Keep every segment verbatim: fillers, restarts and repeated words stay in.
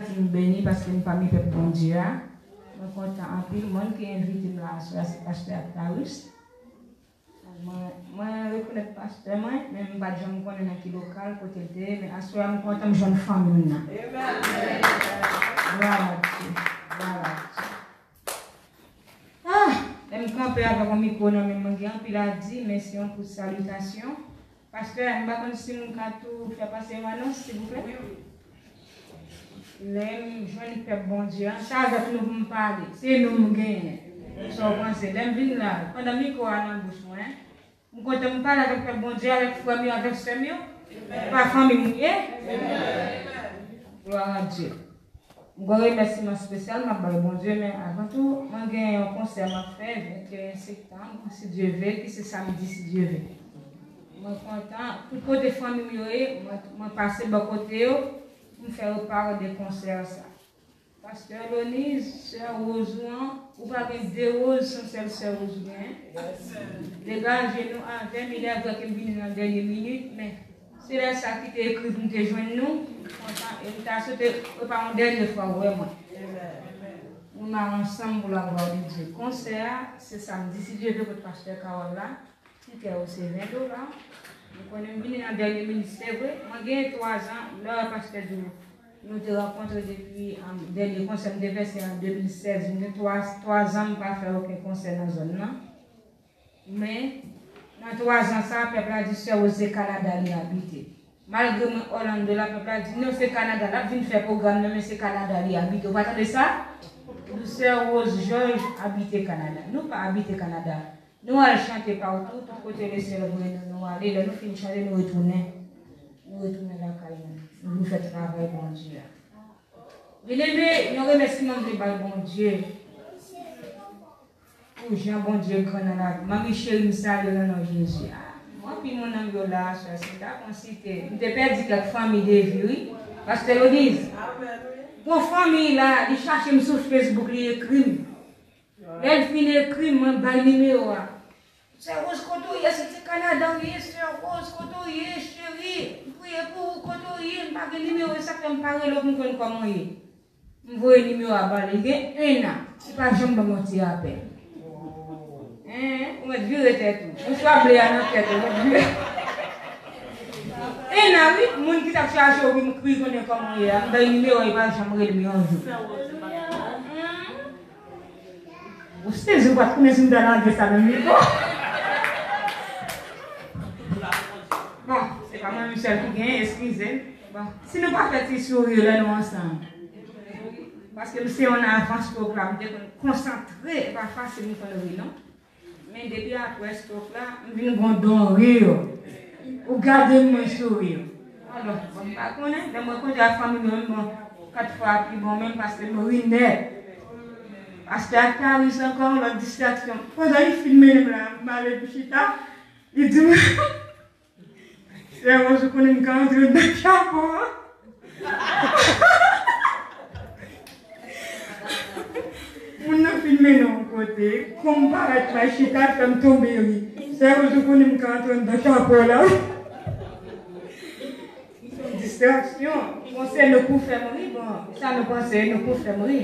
M beni paske m pami pèp Bondye a. Mwen kontan anpil. Moun ki envite m la aswè a se pastè Actaris. Mwen, mwen rekonèt pastè mwen, men m pa t janm konnen nan ki lokal, kote l te ye, men aswè a m kontan m jwenn fanmi m nan. Glwa a Dye. Glwa a Dye. Ah, lè m kanpe avèk yon mikwo nan men m, mwen gen anpil a di, men se yon kout salitasyon. Pastè, m pa konn si m ka tou fè pase yon anons, silvouplè. Lè m jwenn pèp Bondye an, se avèk nou pou m pale. Se nou m genyen. Sa w panse? Lè m vin la, pandan mikwo a nan bouch mwen, m kontan m pale avèk pèp Bondye, avèk frè m yo, avèk sè m yo. Se pa fanmi m ou ye? Glwa a Dye. M gen yon remèsiman espesyal m ap bay Bondye, men avan tou, mwen gen yon konsè m ap fè venteyen septanm, si Dye ve, ki se samdi, si Dye ve. Mwen kontan, tout kote fanmi m yo ye, mwen, mwen pase bò kote yo, m fè yo pare de konsè sa. Pastè Lonise, sè Rose ou an, ou pa gen de Rose san sèl sè Rose ou genyen. Degaje nou avè m, ilèvre ke m vini nan dènye minit, men se lè sa ki te ekri pou m te jwenn nou, kontan, e m ta swete e pa yon dènye fwa w wè mwen. Nou mare ansanm pou laglwa de Dye. Konsè a, se samdi, si Dye ve, kot pastè Carole la. Tikè yo se ven dola. M konnen m vini nan dènye minit, se vre. Mwen gen twa zan, lè pastè di w, nou te rankontre depi, um, dènye konsè m te fè se an de mil sèz. M gen twa, twa zan m pa fè okenn konsè nan zòn nan. Men, nan twa zan sa, pèp la di sè Rose se Kanada li abite. Malgre mwen Orlando la, pèp la di non, se Kanada l ap vin fè pwogram nan, men se Kanada li abite. Ou pa tande sa? Di sè Rose Georges abite Kanada. Nou pa abite Kanada. Nou al chante patou, tout kote lesyèl voye nou, nou ale. Lè nou fin chante, nou retounen. Nou retounen lakay nou. Nou vin fè travay Bondye a. Byeneme, yon remèsiman m vle bay Bondye pou jan Bondye gran nan lavi m. Manmi cheri, m salye w nan non Jezi. Ah, anpil moun nan yo la aswè, si m ta konn site, m te pèdi kèk fanmi de vi, wi. Pastè Lodiz, gon fanmi la, li chache m sou Facebook, li ekri m. Lè l fin ekri m, mwen bay nimewo a. Sè Rose, kote w ye? Se ti Kanada w ye, sè Rose, kote w ye, cheri? M priye pou ou, kote w ye? M pa gen nimewo, e sa k fè m pa rele w pou m konn kòman w ye. M voye nimewo a ba li, li gen en an, li pa janm ban m yon ti apèl. Hein, ou mèt vire tèt ou. Ou swa ble a nan tèt ou, ou mèt vire. En an, wi, moun ki t ap chache w pou m konnen kòman w ye a, m bay nimewo a, li pa janm rele m yon jou. Ou sezi, ou pa t konnen si m ta lage sa nan mikwo. Bon, se pa mwen menm sèl ki genyen, eskize. Bon, si nou pa fè ti souri lè nou ansanm. Paske m se yon avan stroke la, m te konn konsantre, e pa fasil m konn ri non. Men depi apre stroke la, m vin gon don ri. Ou gade m, mwen souri. Alò, bon, m pa konnen, lè m rankontre ak fanmi m yo, bon, kat fwa pi bon menm paske m ri nèt. Pastè Actaris ankò, yon lòt distraksyon. Pandan li fin mennen m la, m ale pou chita, li di m, sè Rose, ou konnen m ka antre anndan chapo a. Moun nan fin mennen yon kote, kòm parèt la chita fè m tonbe ri. Sè Rose, ou konnen m ka antre anndan chapo la. Se yon distraksyon. Panse nou pou fè m ri, bon, sa nou panse nou pou fè m ri.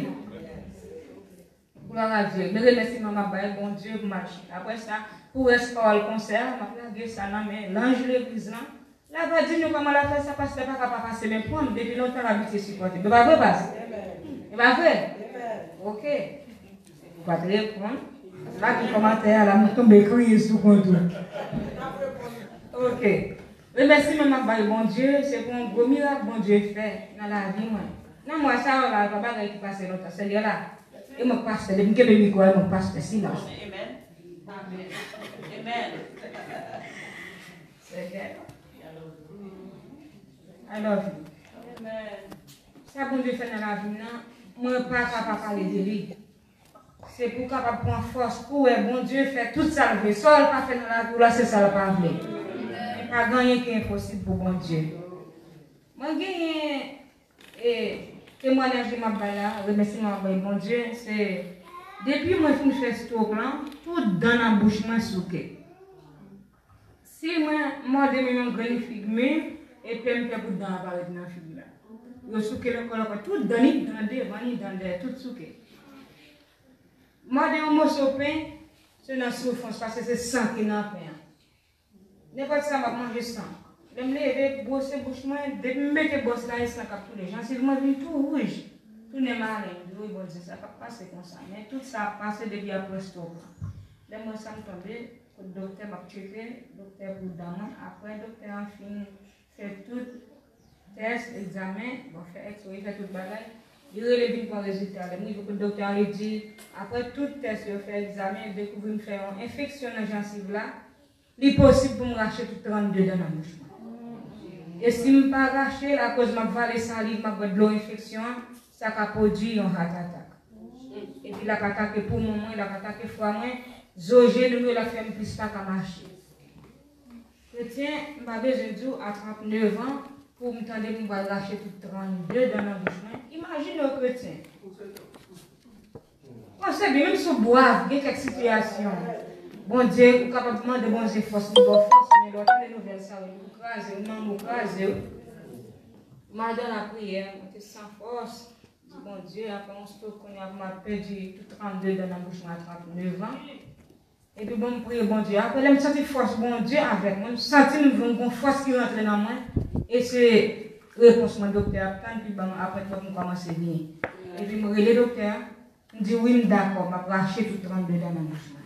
Glwa a Dye. Men remèsiman m ap bay Bondye pou m al chita. Apre sa, pou rès pawòl konsè a, m ap lage sa nan men lanj legliz lan. L a pa di nou kòman l ap fè sa, pastè pa ka pa pase men pran m, depi lontan l abitye sipòte m. E pa vre, pas? E pa vre? Oke. Ou pa t reponn. Lage kòmantè a la, m tonbe kriye sou kont ou. Oke. Remèsiman m ap bay Bondye, se pou yon gwo mirak Bondye fè nan lavi mwen. Nan mwa sa yo la, e pa bagay ki pase lontan, Senyè la. E mwen k pastè, depi m kenbe mikwo a, e mwen k pastè, silans. Amen. Amen. Amen. Senyè. I love you. Sa Bondye fè nan lavi m nan, mwen pa ka pa pale de li. Se pou w kapab pran fòs pou w wè Bondye fè tout sa l vle. Sa w pa fè nan lavi w la, se sa l pa vle. Men pa gen anyen ki enposib pou Bondye. Mwen genyen, e, temwayaj ke m ap bay la, remèsiman m ap bay Bondye, se depi mwen fin fè stroke lan, tout dan nan bouch mwen souke. Si mwen mòde menm yon grenn fig mi, e pè m pè pou dan an parèt nan fig la. Yo souke nan kò l ankò, tout dan, ni dan devan, ni dan dèyè, tout souke. Mande yon moso pen, se nan soufrans, paske se san ki nan pen an. Nenpòt sa m ap manje san. Lè m leve, bwose bouch mwen, depi m mete bwòs la, e san k ap koule. Jansiv mwen vin tou wouj, tounen malen. M di, wi, Bondye, sa p ap pase konsa. Men tout sa ap pase depi apre stroke la. Lè m wè sa, m tonbe kot doktè, m ap tcheke doktè pou dan mwen. Apre doktè an fin fè tout tès, egzamen, bon, fè x-ray, fè tout bagay. Li rele vin pran rezilta. Lè m rive kot doktè an, li di, apre tout tès yo fè, egzamen, yo dekouvri m fè yon enfeksyon nan jansiv la. Li posib pou m rache tout trannde dan nan bouch mwen. E si m pa rache l, akoz m ap vale saliv, m ap bwè dlo enfeksyon an, sa ka pwodui yon heart attack. Epi l ap atake poumon mwen, l ap atake fwa mwen, zo jenou m yo, l ap fè m plis pa ka mache. Kretyen, m pa bezwen di w, a tranntenev an, pou m tande m pral rache tout trannde dan nan bouch mwen. Imajine w, kretyen. Panse byen, menm si w bwav, gen kèk sitiyasyon, Bondye, ou kapab mande Bondye fòs, li ba w fòs, men lè w tande nouvèl sa yo, ou kraze, ou manm ou kraze, wi. M al dan lapriyè, mwen te san fòs, di Bondye, apre yon stroke, kounye a pou m al pèdi tout trannde dan nan bouch mwen a tranntenev an. Epi bon, m priye Bondye. Apre, lè m santi fòs Bondye avèk mwen, m santi m vin gon fòs ki rantre nan mwen. E se repons mwen doktè a ap tann, pi ban m apwentman pou m kòmanse vini. Epi m rele doktè a, m di, wi, m dakò, m ap rache tout trannde dan nan bouch mwen.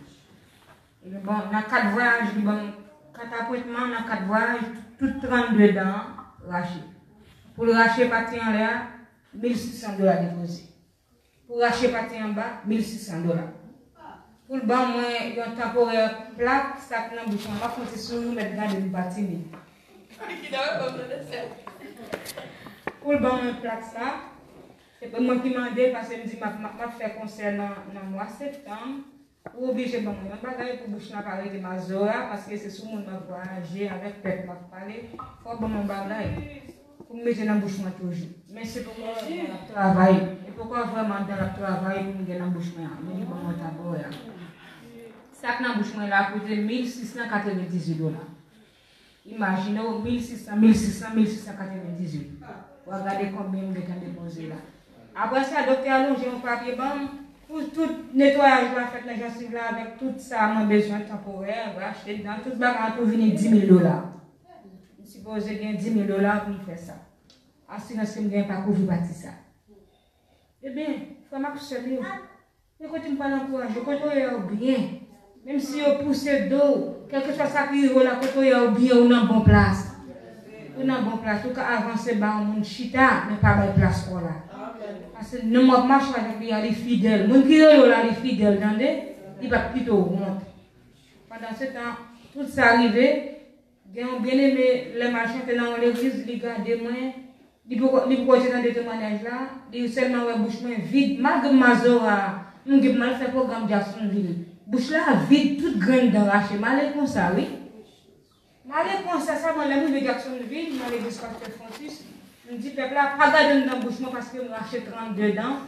Epi bon, nan kat vwayaj, li ban m kat apwentman, nan kat vwayaj, tout trannde dan an rache. Pou l rache pati anlè a, mil sis san dola depoze. Pou rache pati anba, mil sis san dola. Pou l ban mwen yon tanporè plak, sa k nan bouch mwen, m ap fè yon ti souri, ou mèt gade m pa timid. Pou l ban mwen plak sa, se pa mwen ki mande l, paske m di m ap, m ap, m ap fè konsè nan, nan mwa septanm. Ou oblije ban mwen yon bagay pou bouch la pa rete mazora, paske se sou moun m ap vwayaje, avèk pèp m ap pale. Fò w ban mwen yon bagay pou m mete nan bouch mwen toujou. Men se poko dan l ap travay. E poko vrèman dan l ap travay pou m gen nan bouch mwen an. Men li ban mwen tanporè a. Sa k nan bouch mwen la koute mil sis san katrevendizuit dola. Imajine w, mil sis san, mil sis san, mil sis san katrevendizuit. W a gade konbyen m gentan depoze la. Apre sa, doktè a lonje yon papye ban m pou tout netwayaj la fèt nan jansiv la avèk tout sa mwen bezwen tanporè, rache dan, tout bagay an tou vini di mil dola. M sipoze gen di mil dola pou m fè sa. Asirans ke m gen pa kouvri pati sa. Ebyen, frè m ak sè m yo, men kote m pral ankouraje w, kote w ye a w byen. Menm si yo pouse do w, kèlkeswa sa ki rive w la, kote w ye a w byen, ou nan bon plas. Ou nan bon plas, ou ka avanse ba yon moun chita, men pa bay plas kò w la. Paske nonm w ap mache avèk li a, li fidèl. Moun ki rele w la, li fidèl, tande? Li p ap kite w wont. Pandan se tan, tout sa rive, gen yon byeneme, lè m al chante nan yon legliz, li gade mwen, li poko, li poko te tande temwayaj la, li sèlman wè bouch mwen vid, malgre m mazora, m gen pou m al fè pwogram Jacksonville. Bouch la vid, tout grenn dan rache, m ale konsa, wi. M ale konsa sèlman, lè m rive Jacksonville, nan legliz pastè Francis, m di pèp la, pa gade m nan bouch mwen paske m rache trannde dan.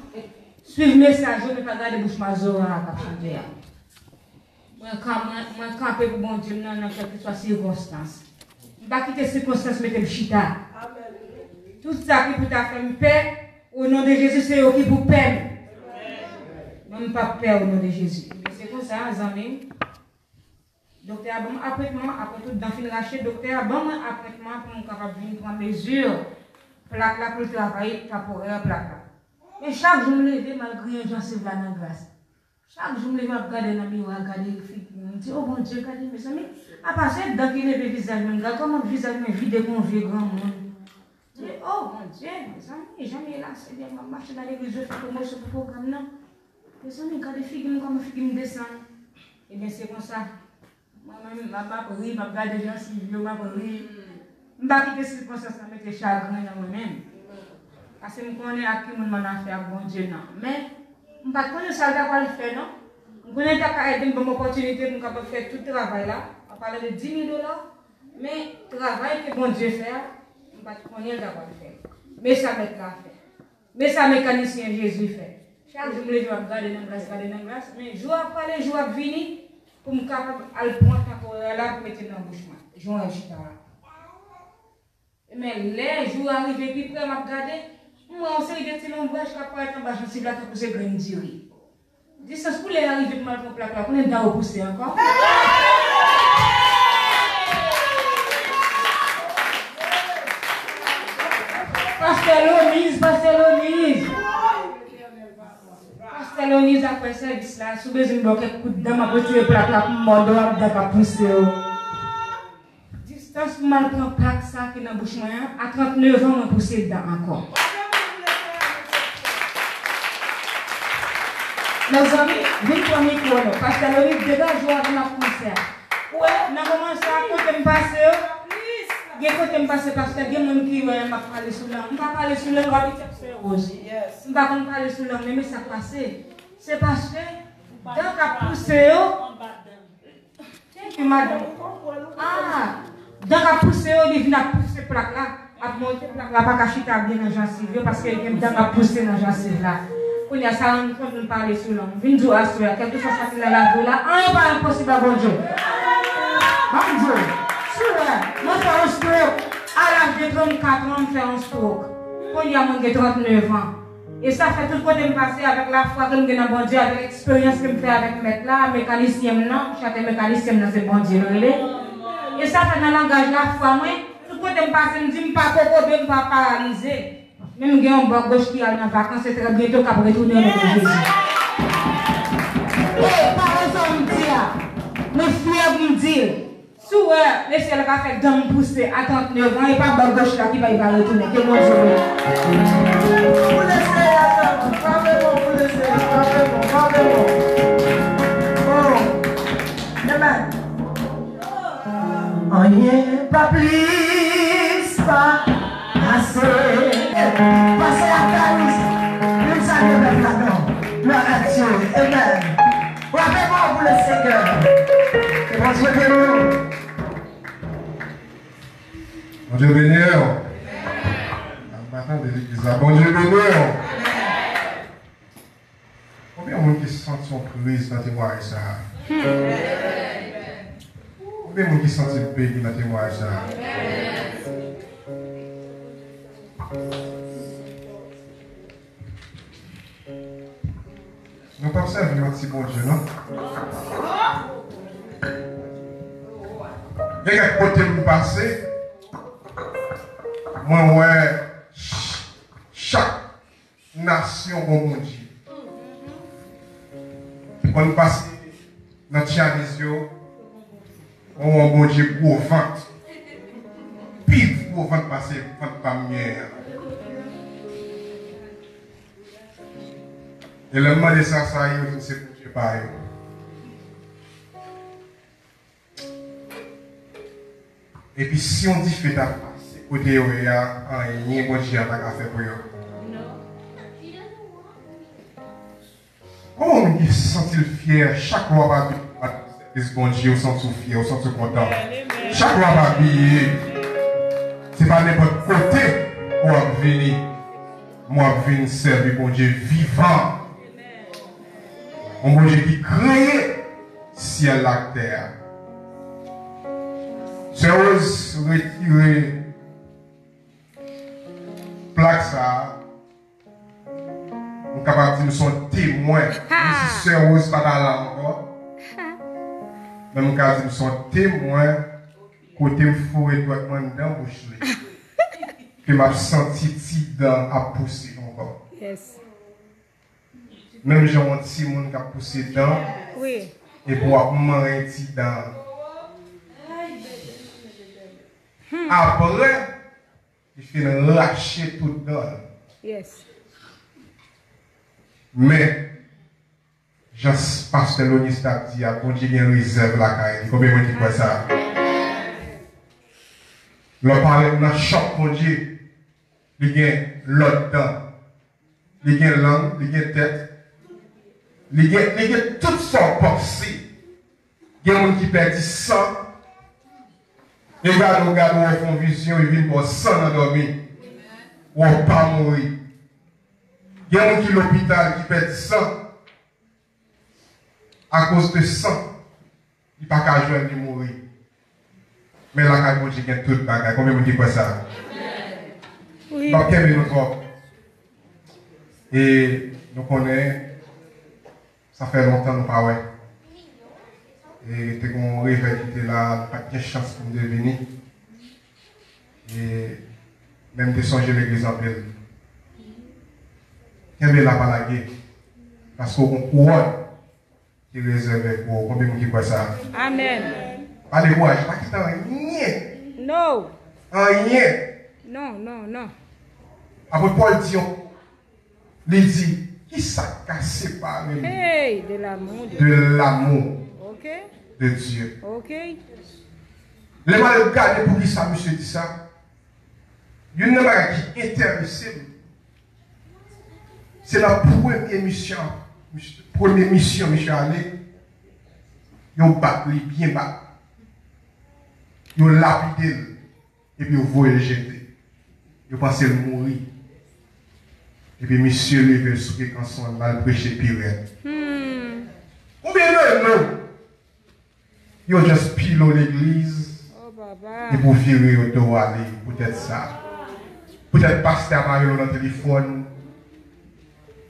Swiv mesaj yo, men pa gade bouch mazora a k ap chante a. Mwen kan-, mwen, mwen kanpe pou Bondye m nan, nan kèlkeswa sikonstans. M pa kite sikonstans mete m chita. Tout sa ki pou ta fè m pè, o non de Jezi, se yo ki pou pè m. Mwen, m p ap pè o non de Jezi. Se konsa, zanmi m. Doktè a ban m apwentman, apre tout dan fin rache, doktè a ban mwen apwentman pou m kapab vin pran mezi plak la pou l travay tanporè plak la. Men chak jou m leve, m al griyen jansiv la nan glas. Chak jou m leve, m ap gade nan miwa, gade figi m, m di, o Bondye, gade, mezanmi, apa se dan ki leve vizaj mwen, gade kòman vizaj mwen vide kon vye granmoun. M di, o Bondye, mezanmi, jan m ye la, Senyè, m ap mache nan legliz, yo fè pwomosyon pou pwogram nan. Mezanmi, gade figi m, kòman figi m desann. Ebyen, se konsa. Mwen menm, m ap, m ap ri, m ap gade jansiv yo, m ap ri. M pa kite sikonstans lan mete chagren nan mwen menm. Paske m konnen ak ki moun m annafè ak Bondye nan. Men, m pa t konnen sa l ta pral fè non. M konnen l ta ka ede m, ban m opòtinite pou m kapab fè tout travay la. An palan de di mil dola, men travay ke Bondye fè a, m pa t konnen l ta pral fè. Men sa mèt la fè. Men sa mekanisyen Jezi fè. Chak jou m leve, m ap gade nan glas, gade nan glas. Men jou ap prale, jou ap vini, pou m kapab al pran tanporè la pou mete l nan bouch mwen. Jan w wè m chita la. Men lè jou a rive pi pre, m ap gade, M wè yon seri de ti lonbraj k ap parèt anba jansiv la tankou se grenn diri. Distans pou lè a rive pou m al pran plak la, konnen dan yo pouse ankò. Pastè Loniz, pastè Loniz. Pastè Loniz, apre sèvis la, si w bezwen m ba w kèk kout dan, m ap retire plak la pou m mòde w ak dan k ap pouse yo. Distans pou m al pran plak sa ki nan bouch mwen an, a tranntenev an mwen pouse dan ankò. Mezanmi, vin pran mikwo nou. Pastè Loniz, degaje w avan n ap kòmanse a. Ou wè, nan moman sa, kote m pase yo, gen kote m pase, pastè, gen moun ki wè m ap pale sou lang. M pa pale sou lang, w ap di se Rose. M pa konn pale sou lang, men, men sa k pase. Se paske dan k ap pouse yo, Thank you, madanm. Ah, dan k ap pouse yo, li vin ap pouse plak la, ap monte plak la, pa ka chita byen nan jansiv yo, paske gen dan k ap pouse nan jansiv la. Kounye a, sa rann kont nou pale sou lang. Vin di w aswè a, kèlkeswa sa ki nan lavi w la, anyen pa enposib a Bondye. Ban m di w, si w wè, mwen fè yon stroke, a laj de trannkat an, m fè yon stroke. Kounye a, mwen gen tranntenev an. E sa fè tout kote m pase avèk lafwa ke m gen nan Bondye, avèk eksperyans ke m fè avèk Mèt la, mekanisyen m nan, m chante mekanisyen m nan se Bondye l rele. E sa fè nan langaj lafwa mwen, tout kote m pase m di m pa kokobe, m pa paralize. Men m gen yon bò goch ki al nan vakans e trè byento k ap retounen o non de Jezi. E pale sa w di a, mwen fyè pou m di l. Si w wè lesyèl ka fè dan m pouse a tranntenev an, e pa bò goch la ki pa, ki pa retounen. Ke Bondye beni. Pou lesyèl, frape bon pou lesyèl, frape bon, frape bon. Oh. Amen. Anyen pa plis pa ase. Pase ak Karis, moun sa gen bèf ladan. Glwa a Dye. Amen. Frape bon pou le Seigneur. Ke Bondye beni w. Bondye beni w. M pa tande legliz la. Bondye beni w. Konbyen moun ki santi yon kriz nan temwayaj sa a? Konbyen moun ki santi l beni nan temwayaj sa a? Nou p ap sèvi yon ti Bondye, non? Gen kèk kote m pase, mwen wè ch-, chak nasyon gon Bondye. Mwen pase nan Chinese yo, Ou wè yon Bondye gwo vant. Pi gwo vant pase vant pa m genyen an. E lè m mande sa, sa yo di m se Bondye pa yo. Epi si yon dife ta pase kote yo ye a, anyen Bondye a pa ka fè pou yo. Kòman moun ki santi l fyè, chak lwa pa bliye, sèvis Bondye, ou santi w fyè, ou santi w kontan. Chak lwa pa bliye, se pa nenpòt kote ou ap vini, men w ap vin sèvi Bondye vivan. Yon Bondye ki kreye syèl la ak tè a. Sè Rose retire plak sa a. M kapab di m se yon temwen. Menm si sè Rose pa ta la ankò, men m ka di m se yon temwen kote m foure dwèt mwen anndan bouch li, ke m ap santi ti dan ap pouse ankò. Yes. Menm jan yon timoun k ap pouse dan, wi, epi w ap manyen ti dan. Hmm. Apre, Li fin rache tout dan l. Yes. Men, jan s-, pastè Lonis t ap di a, Bondye gen rezèv lakay li. Konbyen moun ki kwè sa? Lè w parèt nan chòk Bondye, li gen lòt dan. Li gen lang, li gen tèt. Li gen, li gen tout sa w panse. Gen moun ki pèdi san. Li gade w, gade w, fè yon vizyon, li vin ba w san nan dòmi. Ou pa mouri. Gen moun ki lopital, ki pèdi san. Akoz de san, li pa ka jwenn, li mouri. Men lakay Bondye gen tout bagay. Konbyen moun ki kwè sa? Wi. M p ap kenbe nou twòp. E nou konnen, sa fè lontan nou pa wè. E te gen yon revèy ki te la, nou pa t gen chans pou nou te vini. E men m te sonje legliz anpil. Kenbe la, pa lage. Paske w gen yon kouwòn ki rezève pou ou. Konbyen moun ki kwè sa? Amèn. Pa dekouraje, pa kite anyen. No. Anyen. Non, non, non. Apot Pòl di yon, li di, kisa k ka separe nou Hey, de l'amour de de l'amour Ok, de Dieu? Ok. Lè m al gade poukisa misye di sa, youn nan bagay ki enterese m, se nan premye misyon, premye misyon misye ale, yo bat li byen bat. Yo lapide l, epi yo voye l jete. Yo panse l mouri. Epi misye leve l sou frekanson l, l al preche pi rèd. Hmm. Konbyen nan nou, yo just pile legliz, Oh, papa. epi w vire yo do w ale poutèt sa? Poutèt pastè a pa rele w nan telefòn,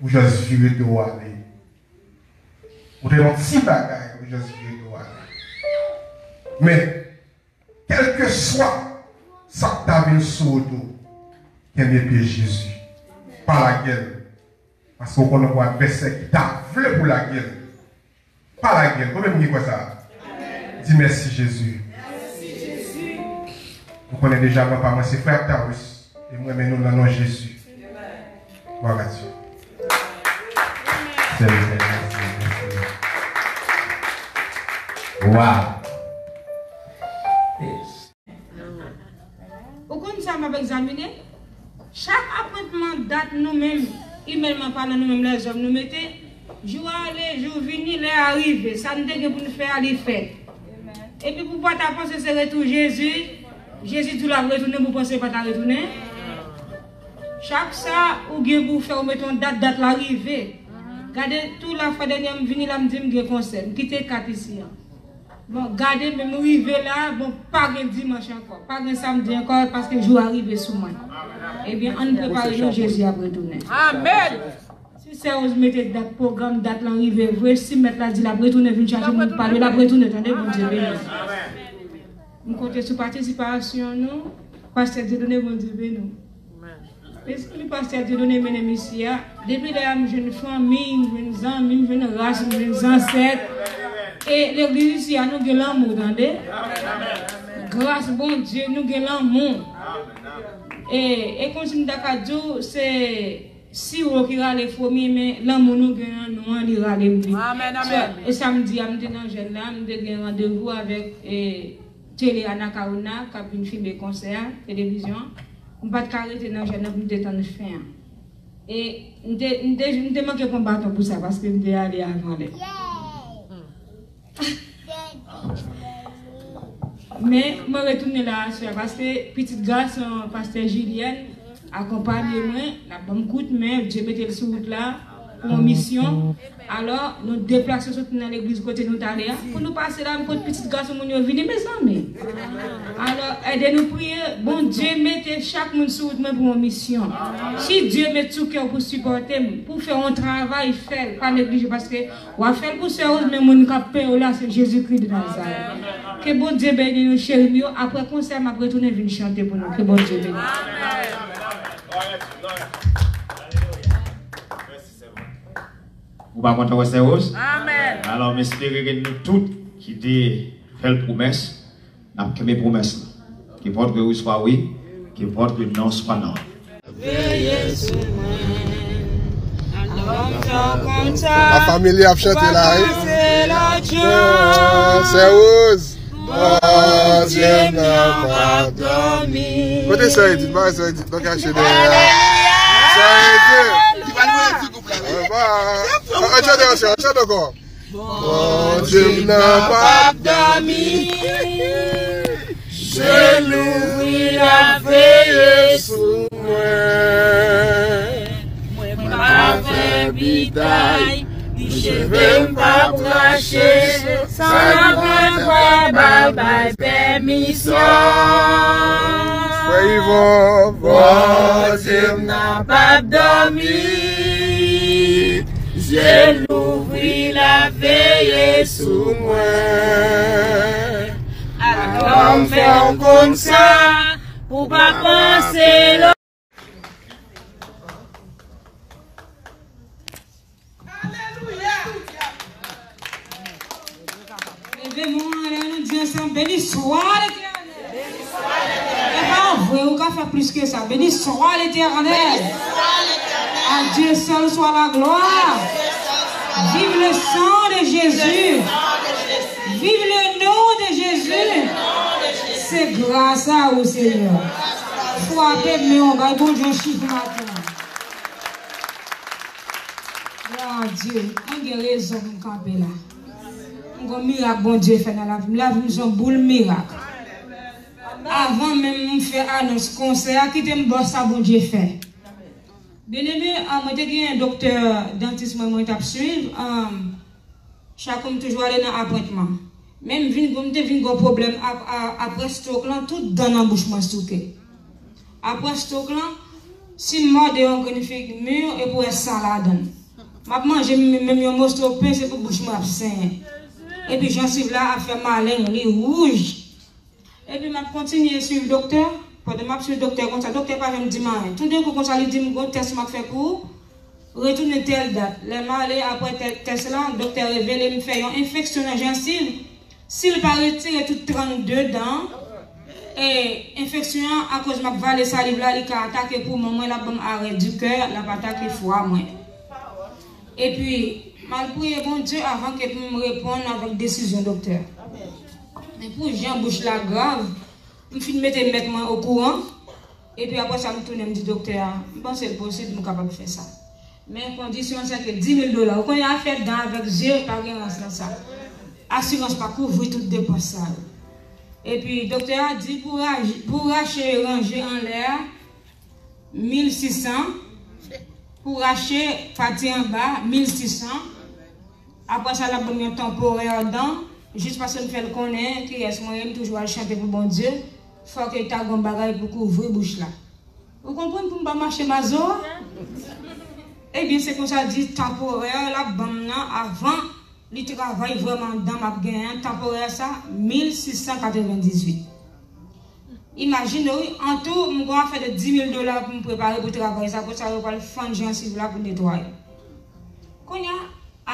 ou just vire do w ale. Ou te nan ti bagay, ou just vire do w ale. Men, kèlkeswa sa k ta vin sou wout ou, kenbe pye Jezi. Pa lage l. Paske w konnen gen advèsè ki ta vle pou lage l. Pa lage l. Konbyen moun ki kwè sa? Di, mèsi, Jezi. Ou konnen deja, mwen pa mwen, se frè Octavius. E m renmen nou nan non Jezi. Glwa a Dye. Sè Jezi, mèsi, mèsi. Wow. Ou konn sa m ap egzamine? Chak apwentman dat nou menm, imenman palan, nou menm lèzòm nou mete, jou a ale, jou vini, lè a rive, sa n te gen pou n fè a, li fèt. Epi pou w pa ta panse se retou Jezi, Jezi di w l ap retounen, pou w panse l pa ta retounen. Chak sa ou gen pou w fè, ou mete yon dat, dat la rive. Gade tou la fwa dènyè m vini la, m di m gen konsè, m kite kat isi an. Bon, gade, men m rive la, bon, pa gen dimanch ankò, pa gen samdi ankò, paske jou a rive sou mwen. Ebyen, ann prepare nou, Jezi ap retounen. Amèn. Si Sè Rose mete dat, pwogram, dat lan rive vre, si Mèt la di l ap retounen vin chache moun pa l yo, l ap retounen, tande, Bondye beni. M konte sou patisipasyon nou, Pastè Dieudonné, Bondye beni w. Mezanmi, Pastè Dieudonné mennen m isi a. Depi lè a, m jwenn fanmi, m jwenn zanmi, m jwenn ras, m jwenn zansèt. E legliz isi a, nou gen lanmou, tande. Gras Bondye, nou gen lanmou. E, e kòmsi m ta ka di w, se siwo ki rale fwomye, men lanmou nou gen nan nou an, li rale m pi. Amèn, amèn. E samdi a, m te nan jèn la, m te gen randevou avèk, e, Tele Anacaona k ap vin filme konsè a, televizyon an. M pa t ka rete nan jèn nan pou m te tann fen an. E m te, m te, m te manke pran baton pou sa, paske m te ale avan lè. Men mwen retounen la aswè a, paske pitit gason Pastè Julienne akonpanye mwen, l ap ban m kout men, Dye mete l sou wout la pou yon misyon. Alò, nou deplase soti nan legliz kote nou t ale a, pou nou pase la, nou pot pitit gason moun yo vini, mezanmi. Alò, ede nou priye, Bondye mete chak moun sou wout mwen pou yon misyon. Si Dye met sou kè w pou sipòte m, pou fè yon travay, fè l, pa neglije, paske w ap fè l pou Sè Rose, men moun k ap peye w la, se Jezikri de Nazarèt. Ke Bondye beni nou, cheri m yo. Apre konsè, m ap retounen vin chante pou nou. Ke Bondye beni. Ou pa kontan wè Sè Rose? Amèn. Alò, m espere ke nou tout ki te fè l pwomès, n ap kenbe pwomès la. Que votre oui soit oui, que votre non soit non. Veye sou mwen. Alò m fè w konn sa. La family ap chante la, wi. Ah, Sè Rose. Bondye m nan p ap dòmi. Kote Sè Edith? Ba Sè Edith nan kache dèyè a. Sè Edith. Li pa lwen di gwoup la, wi. An chante ankò, an chante ankò. Bondye m nan p ap dòmi. Je louvri l ap veye sou mwen. Mwen pa fè bitay, ni cheve m p ap rache. Sa mwen pa ba l bay pèmisyon. Frè Yvon, Bondye m nan p ap dòmi. Ye sou mwen. Alò m fè w konn sa, pou pa panse lòt. Leve men w anlè, nou di ansanm, Béni soit l'Éternel. E pa vre, ou ka fè plis ke sa. Béni soit l'Éternel. À Dieu seul soit la gloire. Vive le sang de Jésus. Vive le nom de Jésus. Se gras a ou, Senyè. Frape men w, bay Bondye yon chif maten an. Glwa a Dye. Mwen gen rezon pou m kanpe la. M gon mirak Bondye fè nan lavi m. Lavi m se yon boul mirak. Avan menm m fè anons konsè a, kite m ba w sa Bondye fè. Byeneme, ah, mwen te gen doktè dantis mwen, mwen t ap swiv. Ah, chak jou m toujou ale nan apwentman. Men m vin, m te vin gen pwoblèm ap-, a-, apre stroke lan, tout dan nan bouch mwen souke. Apre stroke lan, si m mòde yon grenn figi mi, e pou wè san ladan l. M ap manje m-, menm yon moso pen, se pou bouch mwen ap senyen. Epi jansiv la ap fè maleng, li wouj. Epi m ap kontinye swiv doktè. Pandan m ap swiv doktè konsa, doktè pa janm di m anyen. Toudenkou konsa, li di m, "Gon tès m ap fè pou ou. Retounen tèl dat." Lè m ale apre tè-, tès lan, doktè revele m fè yon enfeksyon nan jansiv. Si l pa retire tout trannde dan, e enfeksyon an, akoz m ap vale saliv la, li ka atake poumon mwen, l ap ban m arè di kè, l ap atake fwa mwen. Epi, m al priye Bondye avan ke pou m reponn avèk desizyon doktè. Men pou jan bouch la grav, m fin mete mèt mwen okouran. Epi apre sa, m tounen, m di doktè a, m panse l posib m kapab fè sa. Men kondisyon an se ke di mil dola. Ou konnen afè dan avèk zye, pa gen rans nan sa. Asirans pa kouvri tout depans sa yo. Epi doktè a di pou raj-, pou rache ranje anlè a, mil sis san. Pou rache pati anba, mil sis san. Apre sa, l ap ban m yon tanporè dan, jis paske m fè l konnen kiyès mwen ye, m toujou al chante pou Bondye. Fòk e ta gon bagay pou kouvri bouch la. Ou konprann pou m pa mache mazo a? Ebyen, se konsa di tanporè l ap ban m nan avan li travay vrèman dan m ap genyen an, tanporè sa, mil sis san katrevendizuit. Imajine w, wi, antou, m gon afè de di mil dola pou m prepare pou travay sa, pou sa yo pral fann jansiv la pou netwaye. Kounye a,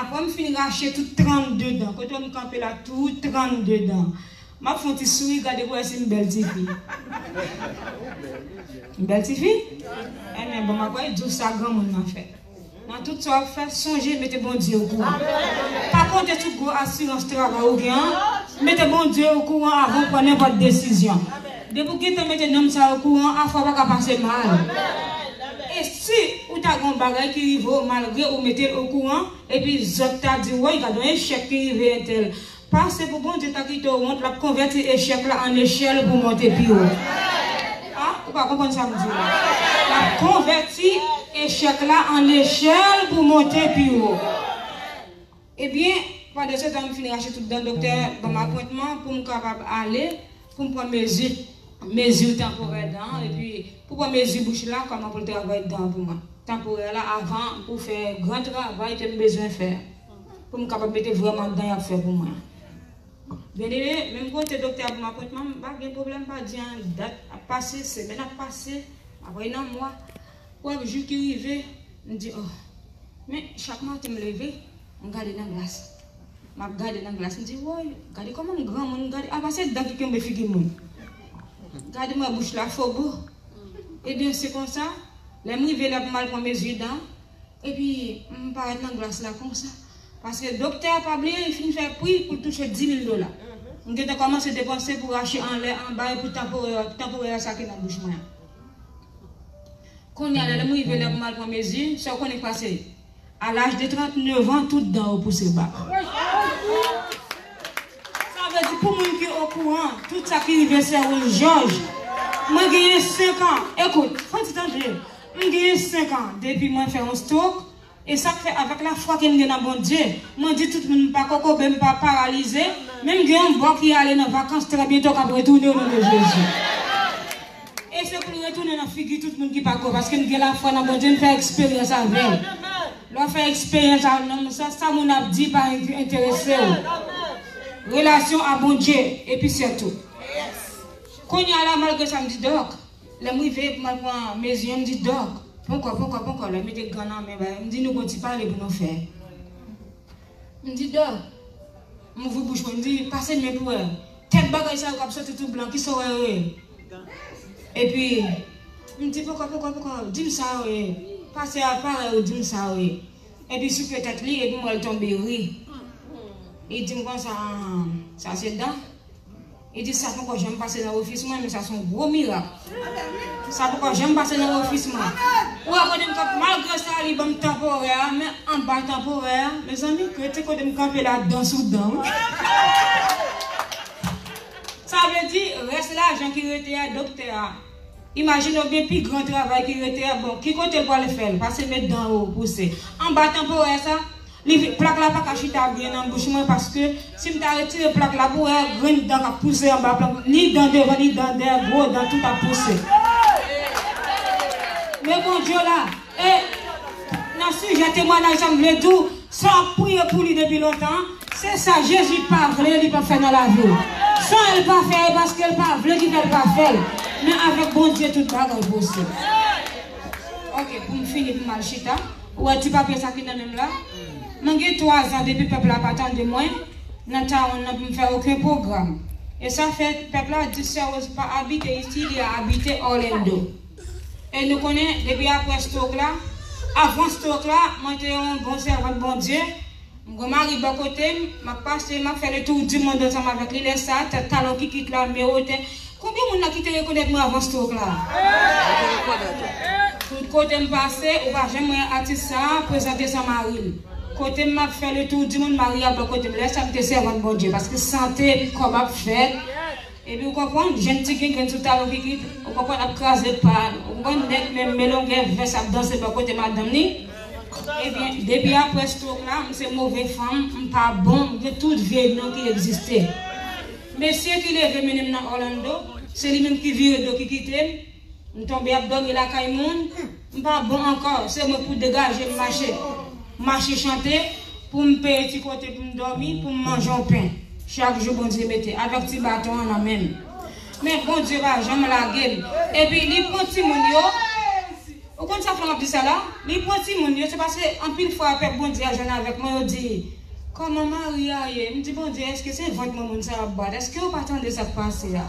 apre m fin rache tout trannde dan, kote m kanpe la, tout trannde dan. M ap fè yon ti souri, gade pou wè si m bèl tifi. M bèl tifi? Ebyen, bon, m ap wè, di w sa granmoun nan fè. Nan tout sa w ap fè, sonje mete Bondye okouran. Pa konte sou gwo asirans travay ou gen an, mete Bondye okouran avan w pran nenpòt desizyon. Depi w gentan mete nonm sa okouran, afè w pa ka pase mal. E si ou ta gen yon bagay ki rive w malgre ou mete l okouran, epi zòt ta di, "Woy, gade yon echèk ki rive entèl." Pase pou Bondye ta kite w wont, l ap konvèti echèk la an echèl pou monte pi wo. A, ou pa konprann sa m di w la. L ap konvèti echèk la an echèl pou monte pi wo. Ebyen, pandan se tan, m fin rache tout dan, doktè ban m apwentman pou m kapab ale, pou m pran mezi, mezi tanporè dan an, epi pou pran mezi bouch la, kòman pou l travay dan an pou mwen. Tanporè la, avan pou fè gran travay ke m bezwen fè. Pou m kapab mete vrèman dan y ap fè pou mwen. Byeneme, menm kote doktè a ban m apwentman, m pa gen pwoblèm, m pa di anyen, dat ap pase, semèn ap pase, apre nan mwa, prèv jou ki rive, m di, oh. Men, chak maten m leve, m gade nan glas. M ap gade nan glas, m di, woy, gade kòman m granmoun, gade, apa se dan ki kenbe figi moun. Gade mwen bouch la fobo. Ebyen, se konsa, lè m rive la pou m al pran mezi dan, epi m parèt nan glas la konsa. Paske doktè a pa bliye, li fin fè pri pou l touche di mil dola. M gentan kòmanse depanse pou rache anlè, anba, epi tanporè, tanporè sa ki nan bouch mwen an. Kounye a la, lè m rive la pou m al pran mezi, sa w konnen k pase? A laj de trannde zan, tout dan yo pouse ba. Sa vle di pou moun ki okouran, tout sa ki rive sè Rose Georges, mwen genyen senk an. Ekout, fò ti tande. M genyen senk an depi mwen fè yon stroke. E sa k fè avèk lafwa ke m gen nan Bondye, mwen di tout moun m pa kokobe, m pa paralize, men m gen yon bò ki ale nan vakans trè byento k ap retounen o non de Jezi. E se pou l retounen nan figi tout moun ki pa kwè, paske m gen lafwa nan Bondye, m fè eksperyans avè l. Lè w fè eksperyans ak nonm sa, sa moun ap di pa enterese w. Relasyon a Bondye, epi se tou. Kounye a la, malgre sa, m di, Dòk, lè m rive pou m al pran mezi an, m di, Dòk, ponkò, ponkò, ponkò, lè m mete gan nan men, m di, nou gon ti pale pou nou fè. M di, Dòk, m ouvri bouch mwen, m di, pase men pou wè. Tèt bagay sa yo k ap soti tou blan, kisa w wè yo ye? Epi, m di, ponkò, ponkò, ponkò, di m sa yo ye. Pase a parèy ou di m sa yo ye. Epi souke tèt li, epi m wè l tonbe ri. Li di m konsa, sa se dan. Li di, sa poko janm pase nan ofis mwen, men sa se yon gwo mirak. Sa poko janm pase nan ofis mwen. Ou wè kote m kanpe, malgre sa, li ban m tanporè a, men anba tanporè a, mezanmi, rete kote m kanpe la, dan sou dan, wi. Sa vle di, rès lajan ki rete a, doktè a. Imajine w gen pi gran travay ki rete a, bon, ki kote l pral fè l? Pase met dan yo pouse. Anba tanporè sa, li, plak la pa ka chita byen nan bouch mwen, paske si m ta retire plak la pou wè grenn dan k ap pouse anba plak, ni dan devan, ni dan dèyè, gwo dan tout ap pouse. Men Bondye la, e nan sijè temwayaj sa m vle di w, sa w ap priye pou li depi lontan, se sa Jezi pa vle, li p ap fè nan lavi w. Sa l pa fè, e paske l pa vle ki fè l pa fè l. Men avèk Bondye, tout bagay posib. Ok, pou m fini, pou m al chita. Ou wè ti papye sa ki nan men m la? Mwen gen twa zan depi pèp la pa tande mwen nan Tawon nan pou m fè okenn pwogram. E sa fè pèp la di Sè Rose pa abite isi, li abite Orlando. E nou konnen, depi apre stroke la, avan stroke la, mwen te yon bon sèvant Bondye. M gen mari bò kote m, m ap pase, m ap fè le tour du monde ansanm avèk li. Lè sa, tèt talon kikit la, men wotè. Konbyen moun la ki te rekonèt mwen avan stroke la? Tout kote m pase, ou pa janm wè atis sa a prezante san mari l. Kote m ap fè le tour du monde, mari a bò kote m. Lè sa, m te sèvant Bondye, paske sante, kòb ap fèt. Epi ou konprann, jèn ti gengrenn sou talon kikit, ou konprann, ap kraze pa, ou konprann, nèg menm men longè vès ap danse bò kote madanm li. Ebyen, depi apre stroke la, m se move fanm, m pa bon, m gen tout vye non ki egziste. Mesye ki leve mennen m nan Orlando, se li menm ki vire do ki kite m. M tonbe ap dòmi lakay moun, m pa bon ankò, se mwen pou degaje m mache. Mache chante, pou m peye ti kote pou m dòmi, pou m manje yon pen. Chak jou Bondye mete, avèk ti baton an nan men m. Men Bondye pa janm lage m. Epi li pran timoun yo. Ou konn sa fè m ap di sa la? Li pran timoun yo, se paske anpil fwa pèp Bondye a jwenn avèk mwen, yo di, kòman mari a ye? M di, Bondye, èske se vant mwen moun sa yo ap bat? Èske yo pa tande sa k pase a?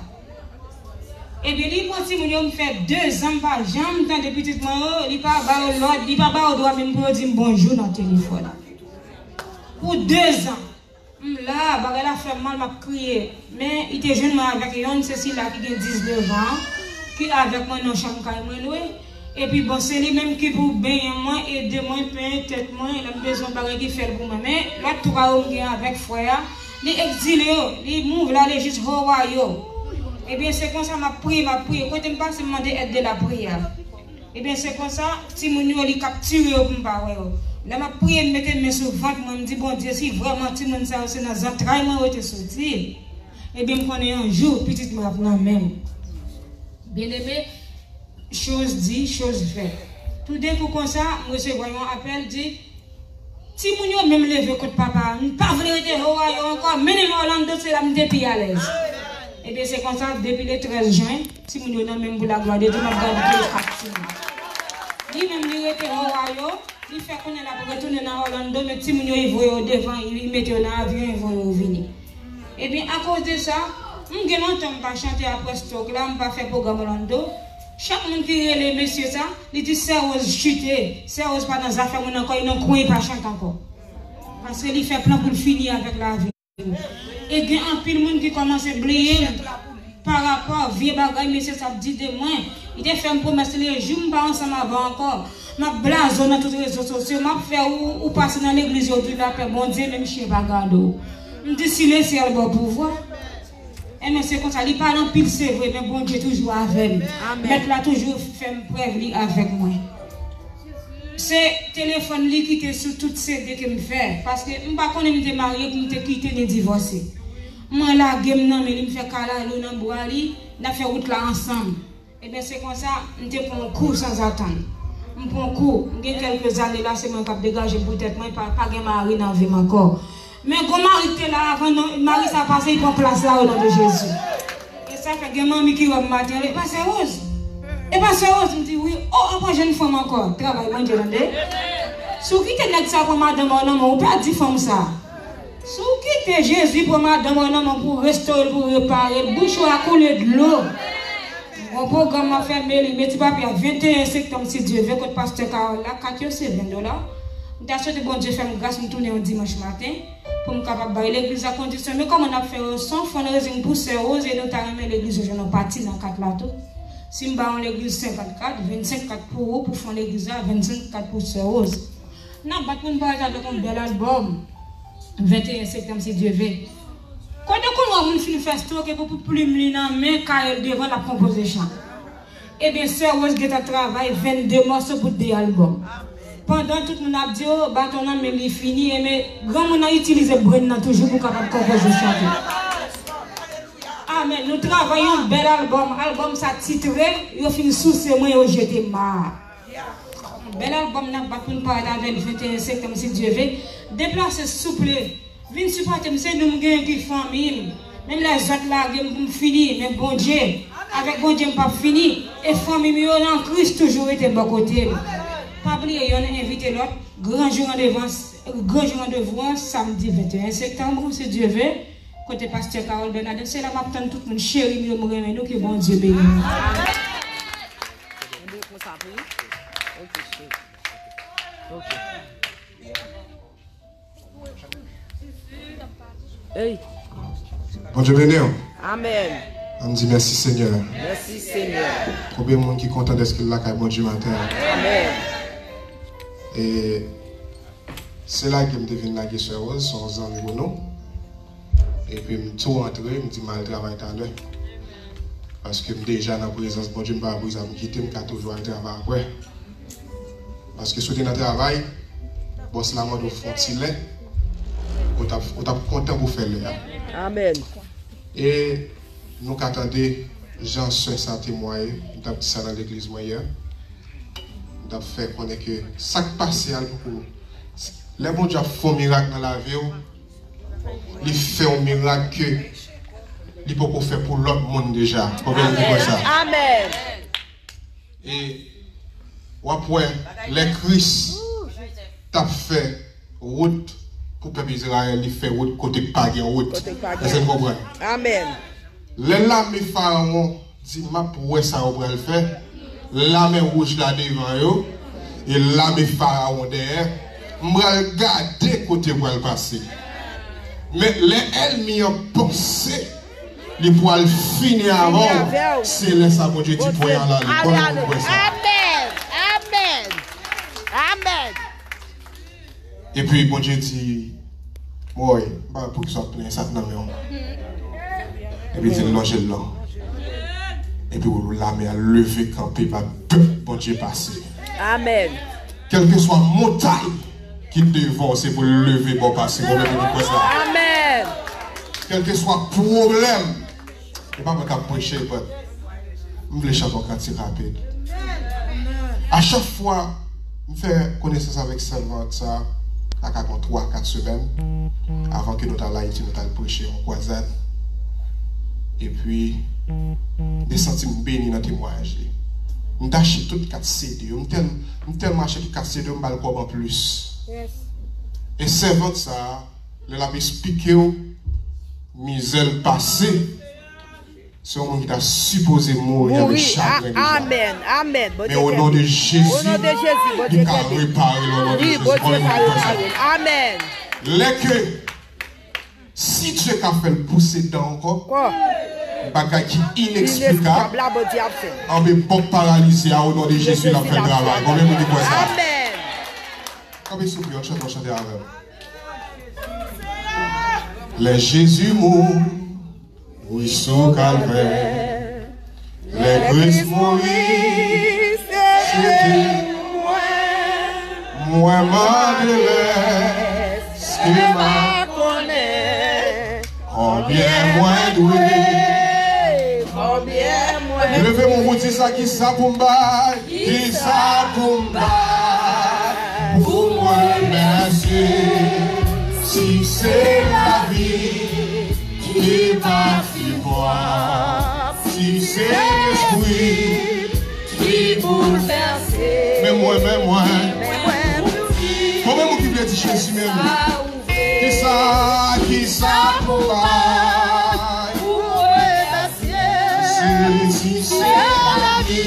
Ebyen, li pran timoun yo, m fè dezan m pa janm tande pitit mwen yo, li pa ba yo lòd, li pa ba yo dwa menm pou yo di m bonjou nan telefòn. Pou dezan, m la, bagay la fè m mal, m ap kriye. Men, li te jwenn mwen avèk yonn, se sila ki gen diznèf an, ki avèk mwen nan chanm kay mwen lwe. Epi bon, se li menm ki pou benyen mwen, ede mwen, penyen tèt mwen, lè m bezwen bagay ki fè l pou mwen. Men, lòt twa yo m gen avèk frè a, li egzile yo, li move l ale jis Hawaii yo. Ebyen, se konsa m ap priye, m ap priye. Kote m pase, m mande èd de lapriyè. Ebyen, se konsa, timoun yo, li kaptire yo pou m pa wè yo. Lè m ap priye, m mete men sou vant mwen, m di, Bondye, si vrèman timoun sa yo se nan zantray mwen yo te soti, ebyen, m konnen yon jou, pitit mwen ap nan men m. Byeneme, Chose dit, chose faite. Toudenkou konsa, m resevwa yon apèl, di, timoun yo menm leve kont papa a. M pa vle rete Ohio ankò, mennen m Orlando, se la m te pi alèz. Ebyen, se konsa, depi le trèz jen, timoun yo nan men m pou laglwa de Dye, m ap gade kat timoun. Li menm, li rete Ohio, li fè konnen l ap retounen nan Orlando, men timoun yo, li voye yo devan, li mete yo nan avyon, li voye yo vini. Ebyen, akoz de sa, m gen lontan m pa chante apre stroke la, m pa fè pwogram Orlando. Chak moun ki rele mesye sa, li di Sè Rose chite, Sè Rose pa nan zafè moun ankò, li nan kwen, li pa chante ankò. Paske li fè plan pou l fini avèk lavi l. E gen anpil moun ki kòmanse bliye m. Parapò vye bagay mesye sa ap di de mwen. Li te fè m pwomès, le jou m pa ansanm avè w ankò, m ap blaze w nan tout rezo sosyo, m ap fè ou, ou pase nan legliz yo di lapè, Bondye menm chen pa gade w. M di si lesyèl ba w pouvwa. Enben se konsa, li pale anpil se vre, men Bondye toujou avè m. Mèt la toujou fè m prèv li avèk mwen. Se telefòn li ki te sou tout C D ke m fè, paske m pa konnen m te marye pou m te kite ni divòse. Mwen lage m nan men li, m fè kalalou nan bra li, n ap fè wout la ansanm. Ebyen, se konsa, m te pran yon kou sanzatann. M pran kou. M gen kèlke zane la, se mwen k ap degaje m pou tèt mwen, pa, pa gen mari nan vi m ankò. Men gon mari k te la avan, non, mari sa pase, li pran plas la, o non de Jezi. E sa fè gen manmi ki wè m maten, "E pa sè Rose? E pa sè Rose?" M di, "Wi." "O, an pran jèn fanm ankò." Travay Bondye, tande. Si w kite nèg sa pran madanm ou nan men w, ou pèdi fanm sa. Si w kite Jezi pran madanm ou nan men w pou w restore l, pou w repare l, bouch ou a koule dlo. Gon pwogram m ap fè Meli, men ti papye a, venteyen septanm, si Dye ve, kot pastè Carole la, kat yo se ven dola. M ta swete Bondye fè m gras, m tounen yon dimanch maten, pou m kapab bay legliz la kondisyon. Men kòman n ap fè yo san fundraising pou sè Rose, e nou ta renmen legliz yo jwenn yon pati nan kat la tou. Si m ba yon legliz senkant kat, vennsenk kat pou ou, pou fon legliz la, vennsenk kat pou sè Rose. N ap bat pou n parèt avèk yon bèl albòm. Venteyen septanm, si Dye ve. Kote w konn wè moun fin fè stroke pou, pou plim li nan men, kaye l devan, l ap konpoze chan. Ebyen, sè Rose gentan travay venndde mòso pou de albòm. Pandan tout moun ap di, "O, baton nan men li fini," ebyen, granmoun nan itilize brenn nan toujou pou kapab konpoze chante. Amèn. Nou travay yon bèl albòm. Albòm sa titre, "Yo fin souse mwen, yo jete m a." Bèl albòm n ap bat pou n parèt avè l venteyen septanm, si Dye ve. Deplase, souple. Vin sipòte m, se nou m genyen ki fanmi m. Menm lè zòt lage m pou m fini, men Bondye, avèk Bondye m p ap fini. E fanmi m yo nan Kris toujou rete bò kote m. Pa bliye yonn envite lòt. Gran jou randevou an, gran jou randevou an, samdi venteyen septanm, si Dye ve, kote pastè Carole Bernadette. Se la m ap tann tout moun, cheri m yo, m renmen nou, ke Bondye beni nou. Mwen konsa pou ou. Ok, cheri. Ok. Ey. Bondye beni w. Amèn. Ann di mèsi Senyè. Mèsi Senyè. Konbyen moun ki kontan dèske l lakay Bondye maten an? Amèn. E se lage m te vin lage sè Rose, se yon zanmi pou nou. Epi m tou antre, m di m al travay talè. Paske m deja nan prezans Bondye, m pa vle sa pou kite m, m ka toujou al travay apre. Paske si w te nan travay, bòs la mande w fè yon ti lè, ou t ap, ou t ap kontan pou fè lè a. Amèn. E nou ka tande jan sè sa temwaye, m t ap di sa nan legliz mwen yè. M t ap fè konnen ke sa k pase a, l poko, lè Bondye ap fè yon mirak nan lavi w, li fè yon mirak ke li poko fè pou lòt moun deja. Konbyen moun ki kwè sa? Amèn. E w ap wè, lè Kris t ap fè wout pou pèp Izrayèl, li fè wout kote k pa gen wout. Èske n konprann? Amèn. Lè lame Farawon di, "M ap wè sa yo pral fè," Lamè Wouj la devan yo, e lame Farawon dèyè. M pral gade kote yo pral pase. Men lè ènmi an panse li pral fini avè w, se lè sa Bondye di, "Pwen an ale." Konbyen moun kwè sa? Amèn. Amèn. Amèn. Epi Bondye di, "Mwen, m pa wè poukisa w ap plenyen, sa k nan men w." Epi di l, "Lonje l non." Epi w lame a leve kanpe, bat pèp Bondye pase. Amèn. Kèlkeswa montay ki devan w, se pou l leve ba w pase. Konbyen moun ki kwè sa? Amèn. Kèlkeswa pwoblèm, e pa mwen k ap preche, but m vle chante yon kantik rapid. A chak fwa m fè konesans avèk sèvant sa, sa ka gon twa, kat semèn, avan ke nou t al Ayiti, nou t al preche yon kwazad. Epi, m te santi m beni nan temwayaj li. M t achte tout kat C D yo. M tèl-, m tèlman achte tout kat C D yo, m ba l kòb anplis. E sèvant sa, lè l ap esplike w mizè l pase, se yon moun ki ta sipoze mouri avèk chagren deja. Amèn, amèn. Men o non de Jezi, li ka repare l o non de Jezi. Konbyen moun ki kwè sa? Amèn. Lè ke, si Dye ka fè l pouse dan ankò, bagay ki ineksplikab, anben bòk paralize a o non de Jezi l ap fè travay. Konbyen moun ki kwè sa? Amèn. Kanpe souple, yon chante, yon chante avè m. Lè Jezi mouri sou Kalvè, lè Kris mouri, se te mwen, mwen mande lè, èske m a konnen konbyen mwen dwe, konbyen mwen Leve men w pou di sa, kisa pou m bay? Kisa pou m bay pou m remèsye? Si se lavi ki pati bwa, si se lespri ki boulvèse. Men mwen, men mwen. Konbyen moun ki vle di Jezi menm? Kisa, kisa pou bay? Pou remèsye. Si, si se lavi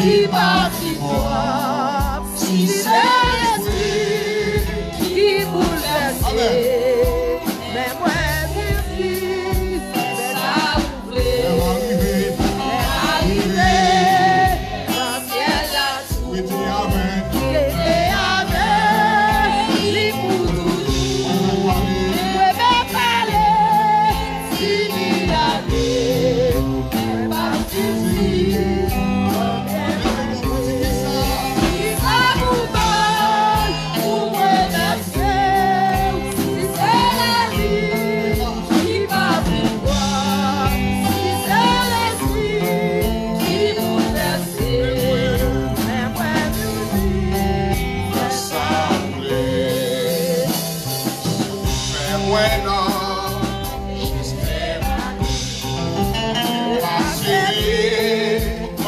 ki pati bwa, si se lespri ki boulvèse. Amèn. Men mwen, Jezi, fè sa ou vle. Lè m arive, lè m arive nan syèl la. Rete avèk. Rete avèk li pou toujou. Mwen pale. Mwen pale. Fini lane. Mwen pa fini. Kisa pou bay pou mwen danse? Si se lavi ki pa vin bwa, si se lespri ki boulvèse. Fè mwen nan jis pase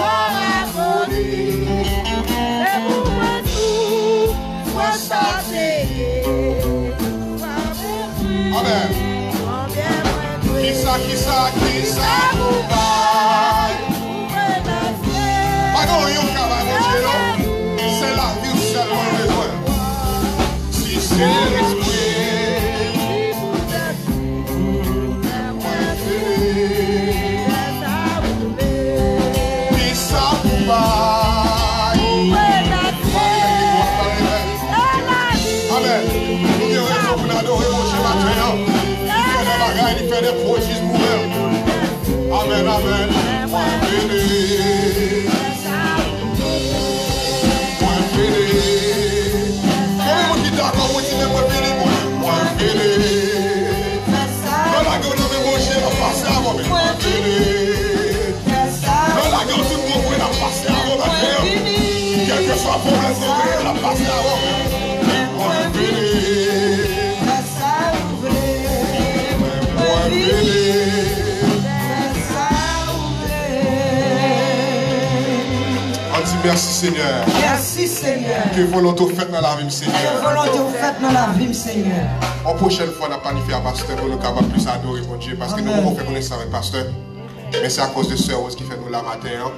pa abone. Se pou mwen tou, fwa sa te ye. Amèn. Kisa, kisa, kisa pou bay? Pa gen yon ka bay Bondye, non. Se lavi w sèlman l bezwen. Si se lespri, mwen vini. Kisa pou bay? Amèn. Nou gen rezon pou n adore Bondye maten an. Li fè de bagay, li fè de pwodis pou mwen. Amèn, amèn. Mwen vini. Mwen vini. Konbyen moun ki dakò pou di men mwen vini, mwen, mwen vini? Lè w lage w nan men Bondye, l ap pase avè w. Mwen vini. Lè w lage w tout bon vre, l ap pase avè w maten an. Kèlkeswa pwoblèm w gen, l ap pase avè w. Mwen vini. Mwen vini. Ann di mèsi, Senyè. Mèsi, Senyè. Ke volonte w fèt nan lavi m, Senyè. Ke volonte w fèt nan lavi m, Senyè. Yon pwochèn fwa, n ap planifye a pastè pou nou kapab plis adore Bondye, paske nou poko fè konesans avèk pastè. Men se akoz de sè Rose ki fè nou la maten an.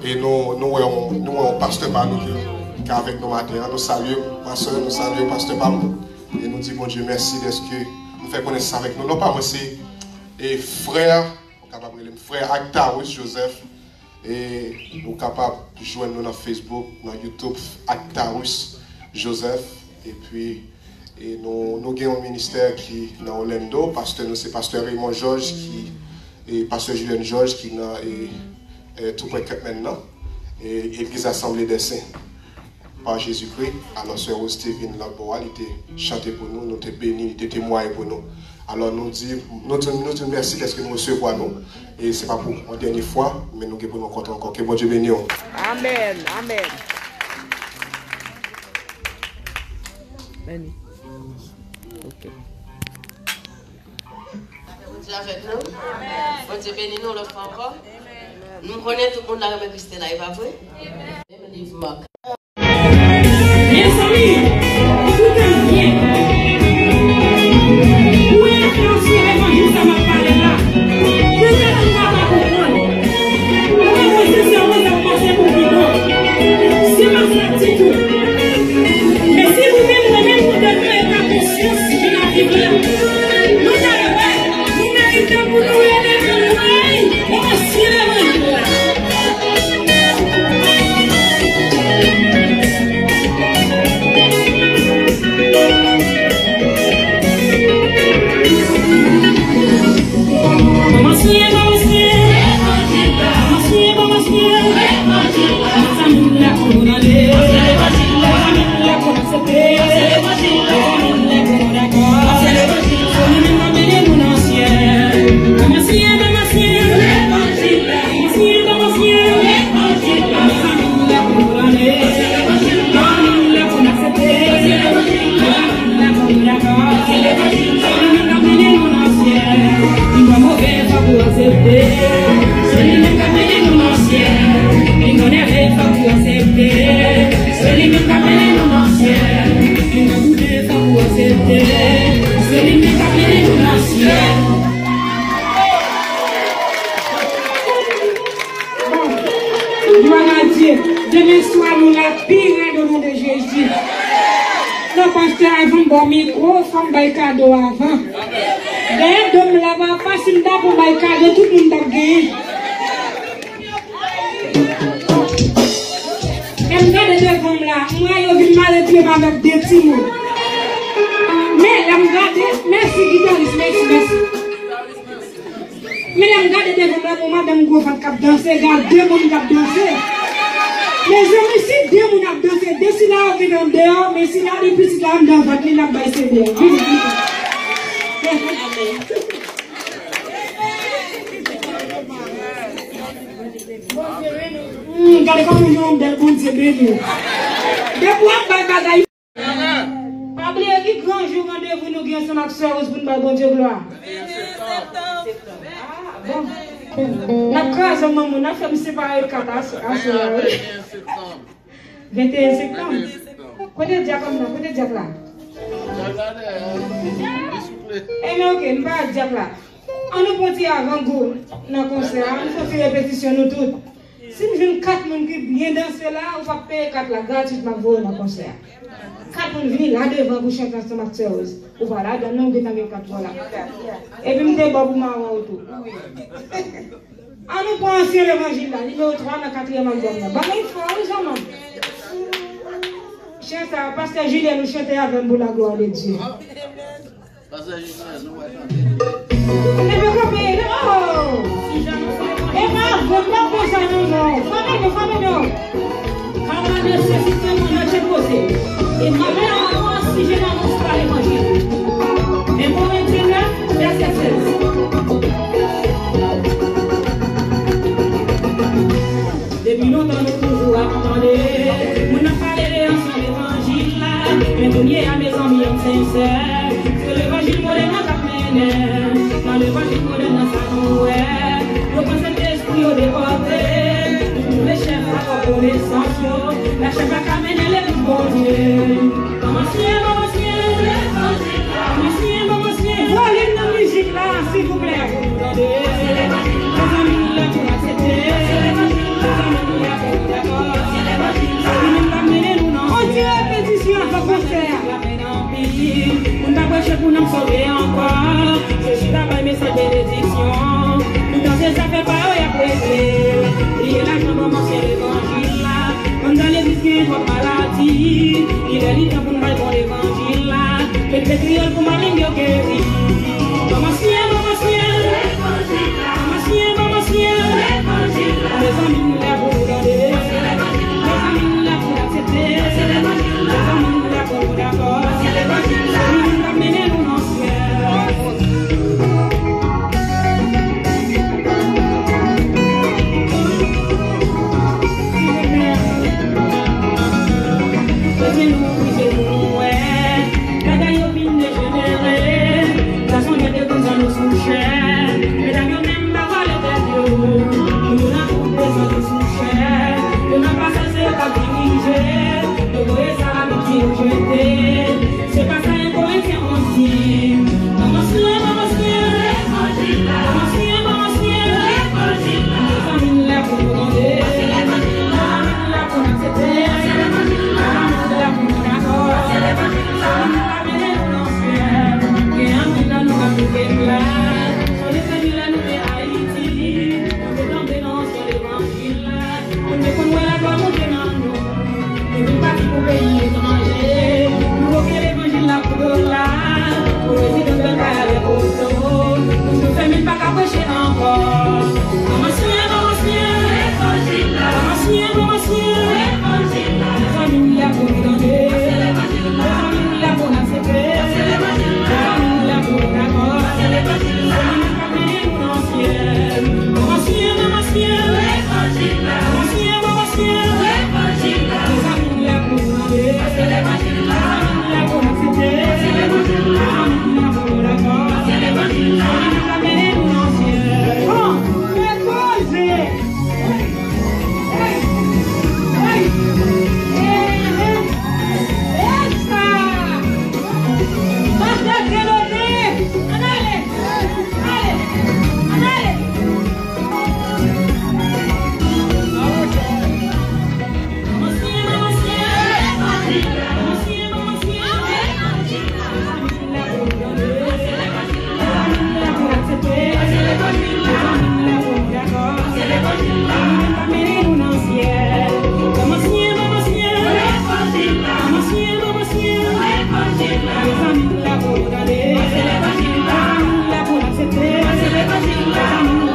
E nou, nou wè yon, nou wè yon pastè pa nou ki, ki avèk nou maten an. Nou salye pastè, nou salye pastè pa m. E nou di Bondye mèsi dèske nou fè konesans avèk nou. Non pa mwen, se, e, frè, nou kapab rele m frè Actarus Joseph. E nou kapab jwenn nou nan Facebook, nan YouTube, Actarus Joseph. Epi, e nou, nou gen yon ministè ki nan Orlando. Pastè nou se pastè Raymond Georges, ki, e pastè Julienne Georges, ki nan, e, e, tou prè Kirtland nan. E, Egliz Asanble dè Sen pa Jezikri. Alò, sè Rose te vin lòt bò a, li te chante pou nou, nou te beni, li te temwaye pou nou. Alò, nou di, nou di, nou di mèsi dèske nou resevwa nou. E se pa pou yon dènye fwa, men nou gen pou nou rankontre ankò. Ke Bondye beni w. Amèn, amèn. Beni. Ok. Bondye avèk nou. Bondye beni nou lòt fwa ankò. Nou konnen tout moun la renmen Christella, e pa vre? Mezanmi, koute m byen. Pou enfliyanse levanjil sa m ap pale la, pou tèt ou ka pa konprann. Ou pa wè se sèvo sa k pase pou pito. Se pa sa ditou. Men si nou menm, nou menm, nou te kreye ta konsyans de lavi la, nou ta wè, nou merite pou nou eleve lwen, nou konsidere levanjil la. Pastè, avan m ba w mikwo, fò m bay kado avan. Dèyè do m la, papa, si m ta pou bay kado, tout moun t ap genyen. Lè m gade devan m la, m wè yo vin mare pye m avèk de timoun. Men, lè m gade, mèsi, gitaris, mèsi, mèsi. Men lè m gade devan m la, m wè madanm gwo vant k ap danse, gade de moun k ap danse. Mezanmi, si de moun ap danse, de sila yo vin andeyò, men sila li pitit la anndan vant li, l ap bay Senyè. Vini, vini. Hmm, gade kòman nou gen yon bèl Bondye beni. Depi w ap bay bagay. Pa bliye ki gran jou randevou nou gen ansanm ak Sè Rose pou n bay Bondye glwa. Ah, bon. N ap kraze manman, n ap fè m separe l kat aswè a, wi. Venteyen septanm. Kote dyak la? Kote dyak la? Ebyen, oke, m pa dyak la. An nou pran ti avangou nan konsè a, an nou fè ti repetisyon nou tout. Si m jwenn kat moun ki byen danse la, ou p ap peye kat la, gratwit m ap voye nan konsè a. Kat moun vini la devan pou chante ansanm ak Sè Rose. Ou pa ladan non, ou gentan gen kat ou la. Epi m te ba w pou mawon ou tou. An nou pran ansyen levanjil la, nimewo twa nan katriyèm albòm nan. Bagay fò wi zanmi. Chen sa, pastè Julien nou chante avè m pou la gloire de Dieu. Pastè Julien, nou wè tande. Ebyen kanpe, oh! Epa, bon, pa konsa non, non. Fòme nou, fòme nou. Car la nécessité mwen mèt poze. E m ap lè avan si je n'annonce pas l'évangile. Ebre ventenav, vèsè sèz. Depi lontan nou toujou ap tande moun ap pale de yon sèl levanjil la. Men kounye a, mezanmi, ann sensè. Se levanjil modèn nan k ap mennen. Nan levanjil modèn nan, sa nou wè. Yo pran Sentespri, yo depòte. Yo touve chèf ak konesans yo. Lachè pa ka mennen legliz Bondye. Volim nan mizik la, silvouplè. Yon ti repetisyon avan konsè a. Moun pa preche pou nanm sove ankò. Jezi pa bay mesaj benediksyon. Poutan se zafè pa yo y ap regle. Bliye lajan, bon mache levanjil la. Anndan legliz gen twòp maladi. Li lè li tan pou n bay bon levanjil la. Mete kriyòl pou maleng yo geri. Bon mache, bon mache. Bon mache, bon mache. Mezanmi, nou la pou nou tande. Mezanmi, nou la pou n aksepte. Mezanmi, nou la pou nou dakò. Mezanmi, nou la mennen nou nan syèl. Kote nou rive nou wè bagay yo vin dejenere. Mezanmi, m la pou nou tande. Mezanmi, m la pou n aksepte. Mezanmi, m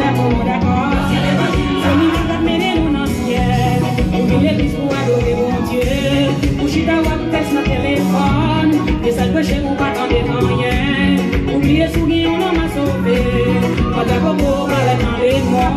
la pou nou dakò. Se li menm k ap mennen nou nan syèl. Ou vin legliz pou adore Bondye. Ou chita w ap tèks nan telefòn. Mesaj preche ou pa tande anyen. Ou bliye si w gen yon nanm a sove. Pandan koko parèt nan lemòn.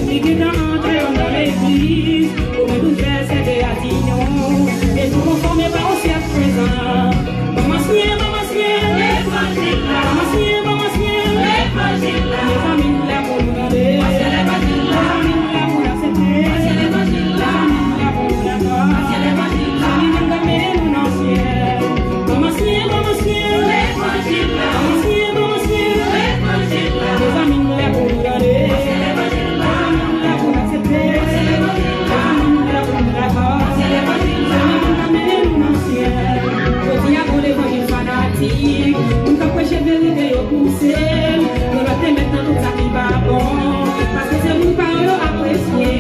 Li gentan antre anndan legliz. Omen douz vèsè de a di nou, e tou konfòme pa osi ak prezan. Ban m ansyen, ban m ansyen. Levanjil la. Ban m ansyen, ban m ansyen. Levanjil la. Mezanmi, m lè pou nou tande. Pase levanjil la. Mezanmi, m lè pou n aksepte. Pase levanjil la. Mezanmi, m lè pou nou dakò. Pase levanjil la. Se li menm k ap mennen nou nan syèl. Ban m ansyen, ban m ansyen. Levanjil la. Ban m ansyen, ban m ansyen. Levanjil la. Mezanmi, m lè pou nou tande. Pase levanjil la. Mezanmi, m lè pou n aksepte. Jodi a gon levanjil fanatik, moun k ap preche verite yo pouse, yo lòt te mèt nan tout sa ki pa bon, paske se moun pa yo yo apresye.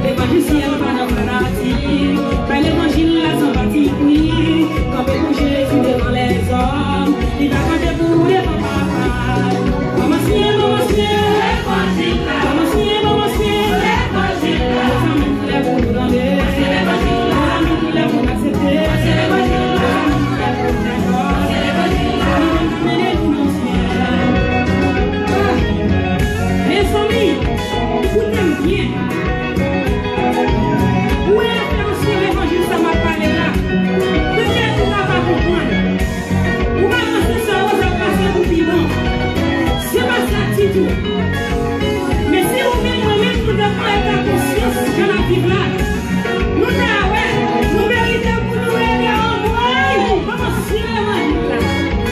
Levanjil syèl pa nan fanatik, bay levanjil la san patipri, kanpe pou Jezi devan lèzòm, li va kanpe pou ou devan Papa. Ban m ansyen, ban m ansyen. Levanjil la. Ban m ansyen, ban m ansyen. Levanjil la. Mezanmi, m lè pou nou tande. Mezanmi, m lè pou n aksepte. Mezanmi, m lè pou n dakò. Mezanmi, m lè pou n aksepte. Mezanmi, koute m byen. Ou wè afè ansyen levanjil sa m ap pale la. Petèt ou ka pa konprann. Ou pa panse sa yo ap pase pou pi bon. Se pa sa ditou. Men si ou menm, mwen menm, nou ta pran eta konsyans jan n ap viv la, nou ta wè, nou merite pou nou rele anmwey. Kòman si levanjil la?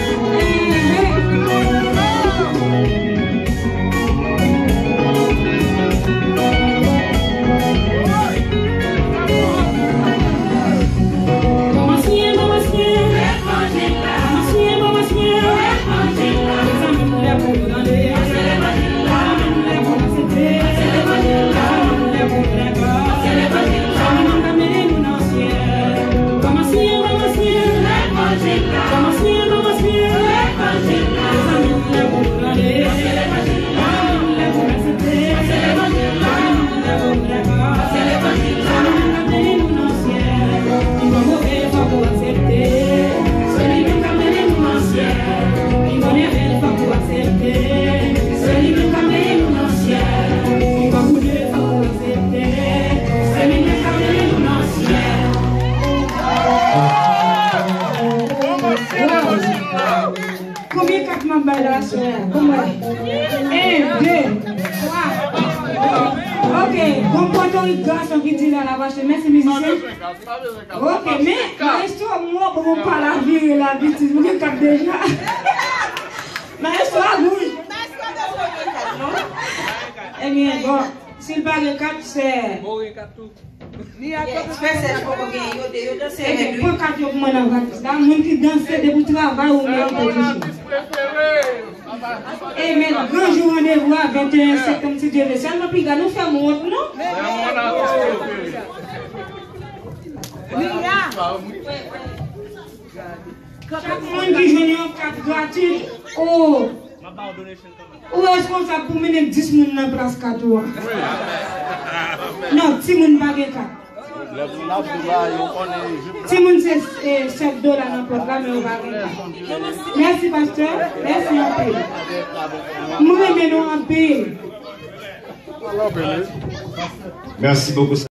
Konbyen kat m ap bay la, sè? Konbyen? En, de, twa. Ok, gon Pòtorik gason ki di la, l ap achte. Mèsi, mizisyen. Ok, men, maestro, m wè w bon, ou pa la vire la, pitit. Ou gen kat deja. Maestro a gouj. Ebyen, bon, si l pa gen kat, sè. Li a kat. Frè Sèj poko gen, yo de, yo danse avèk li. Ebyen, pran kat yo pou mwen nan valis la. Moun ki danse depi w travay ou merite yon chans. Ebyen, gran jou randevou a venteyen septanm, si Dye vle. Sèlman piga nou fè m wont, non? Chak moun ki jwenn yon kat gratwit, o, ou responsab pou mennen dis moun nan plas kat ou a. Non, timoun pa gen kat. Timoun se, e, sèt dola nan pòch la, men yo pa gen kat. Mèsi, pastè. Mèsi anpil. M renmen nou anpil. Merci beaucoup.